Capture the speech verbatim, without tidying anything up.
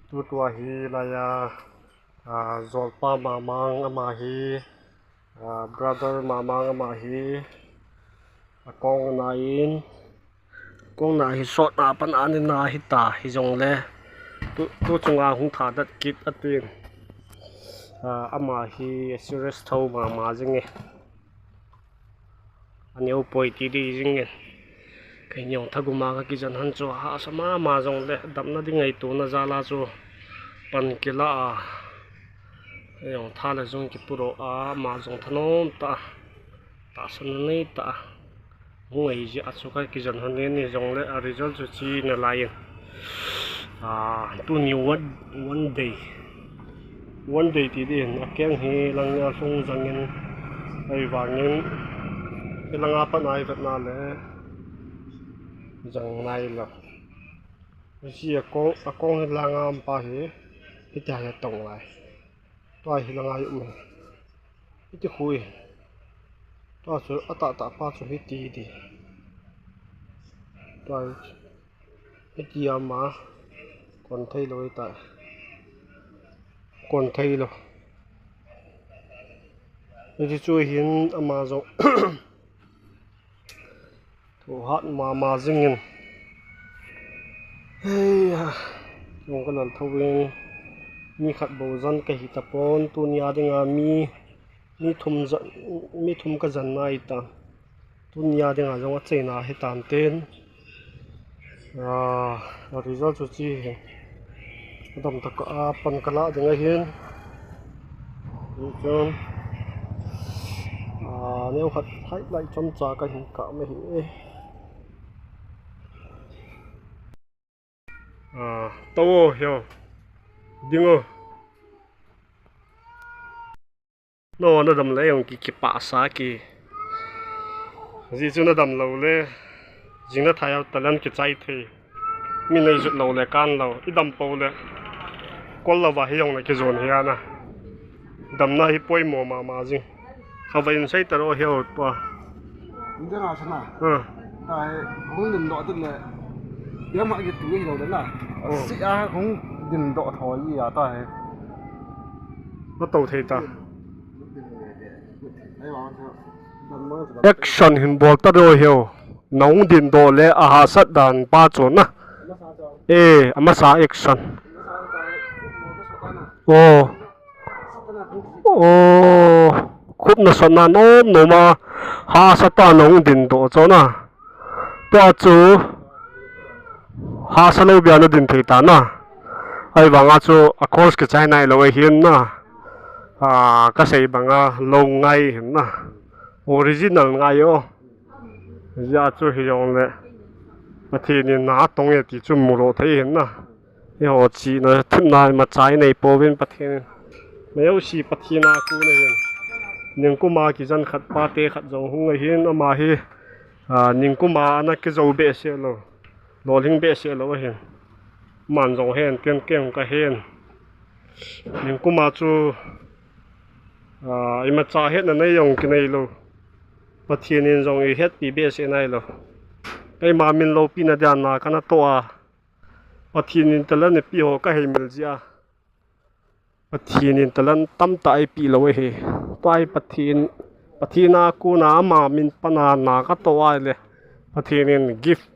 Tutua hi laiya, ah, Jolpa Mamang ama hi, ah, brother Mamang ama hi, akong nain, kong na hi sot na pan ani na hi ta hi jong le, tu, tu chunga hung tha dat kit atin, ah, ama hi serious tho mama jing e. Aneo poi ti di jing e. Kei neo thaguma ka kijan han chu hahsa mama jong le damna ding ngaitona jala chu pan kila a. Jong tha le jong kipuro a ama jong thanom ta. Tahsan nei ta. Hung ei ji a chu ka kijan han ni jong le a result chu chi na lai in. Ah, tuni one, one day. One day ti din, akeng hi lang a sung jangin, ahivangin, hi langa pat nai vet na le, jang nai lo. Hi akong, akong hi langa um pa hi, hiti a tong lai. Tua hi langa um hi. Hiti khu hi. Tua chu, ata ta pa chu hiti di. Tua hi. Hiti ama kon thei lo ta. Kon thei lo. Hiti chu hin ama jong. Thu hat mama jingin. Hei ha. Jong ka lal tho in. Mi khat bou jan ka hi tapon tunia dinga mi, mi thum jan, mi thum ka jan nai ta. Tunia dinga jong a cheina hi tan ten. Ah, result chu chi hi. Adam taka a pan kala ding ahin. Chun. Ah, neo khat highlight chomcha ka hin ka me hi. Ah, to hio. Dingo. No, na dam le jong ki, kipah sa ki. Ji chu na dam lo le. Jing na thai talent kichai thei. Mi nei jut lo le kan lo. I dam po le. Kol lo va hi jong le kijon hi ana. Damna hi poimo mama jing. Kha va in sei ta ro hio pa. Inda na sana. Ha. Tai hung din do tin le. Ya ma ki tu hi lo de na. Oh. Si a hung din do tho yi a tai. Ma to thei ta. Action hin bol ta ro hio. Nahung din do le a hahsat dan pa chu na. Eh, amasa action. Oh. Oh. Khup na sot na nom nom a. Hahsat a nahung din do chu na. Tua chu hahsa lo bia na din thei ta na. Ahivanga chu a course kichai nai lo ahin na. Ah, ka sei banga lo ngai hin na. Original ngai o. Hijeh a chu hi jong le. Pathen in na tong e ti chu mu lo thei hin na. Eiho chihna themna imacha i nei pouvin Pathen in. Meiho si Pathen a kon ahin. Ningkum a kijen khat pate khat jong hung ahin ama hi, ah, ningkum a ana kijou behseh lou. Lolhing behseh lou ahin. Aman jong hen, ken ken ka hen. Ningkum a chu, ah, imacha hetna nei jong kinei lou. Pathen in jong i hetpi behseh nai lou. Keima min loupina dia na kana toh a. Pathen in talent eipeh ho ka heimil jia. Pathen in talent tamtah eipeh lou ahi. Tua hi Pathen, Pathen a kona ama min pan a na ka toh a le. Pathen in gift.